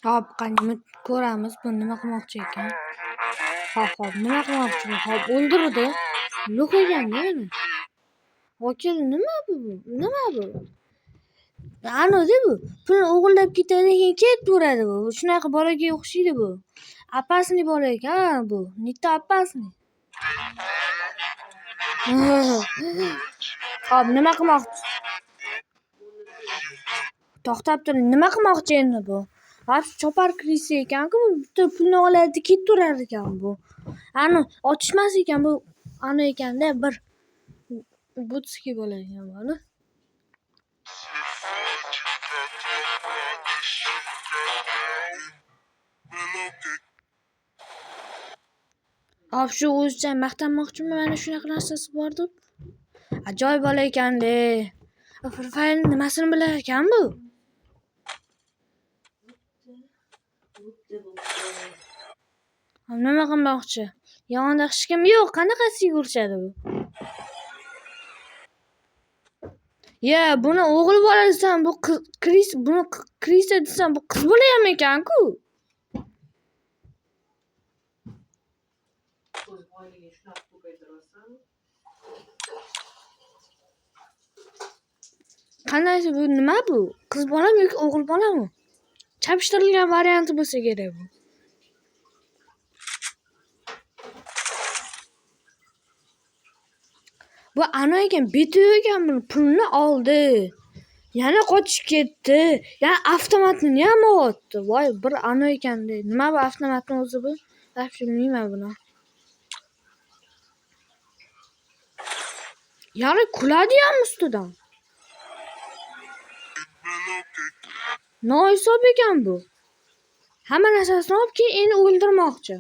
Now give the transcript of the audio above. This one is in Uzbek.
Hop, qani ko'ramiz bu nima qilmoqchi ekan. Hop, hop, nima qilmoqchi bu? Hop, o'ldirdi. Yo'q ekan-da yana. Vakil nima bu? Nima bu? Anodi bu. Pulni o'g'irlab ketadi, keyin ketaveradi bu. Shunaqa bolaga o'xshaydi bu. Опасный bola ekan bu. Не то опасный. Hop, nima qilmoqchi? To'xtab turing, nima qilmoqchi endi bu? Hop, chopar крыса ekan-ku bu. Bitta pulni oladi, ketaverar ekan bu. Ani otishmas ekan bu. Ani ekanda bir butski bola ekan bu. Hop, shu o'zicha maqtanmoqchimi mana shunaqa narsasi bor deb? Ajoyib bola ekan-da. Free Fire nimasini bilar ekan bu? Nima qilmoqchi? Yonida hech kim yo'q, qanaqasiga urishadi bu? Ya, buni o'g'il bola desam, bu qiz, Kris, buni Krisa desam, bu qiz bola ham ekan-ku. O'z boyligini shunaqa ko'paytirasan. Qanday bu nima bu? Qiz bolami yoki o'g'il bolami? Chapishtirilgan varianti bo'lsa kerak bu. Bu ana ekan, beti yo'q ekan buni. Pulni oldi. Yana qochib ketdi. Yana avtomatni ham olyapti. Voy, bir ana ekan-da. Nima bu avtomatni o'zi bu? Вообще bilmayman buni. Yana kuladi ham ustidan. Nohisob ekan bu. Hamma narsasini olib keyin endi o'ldirmoqchi.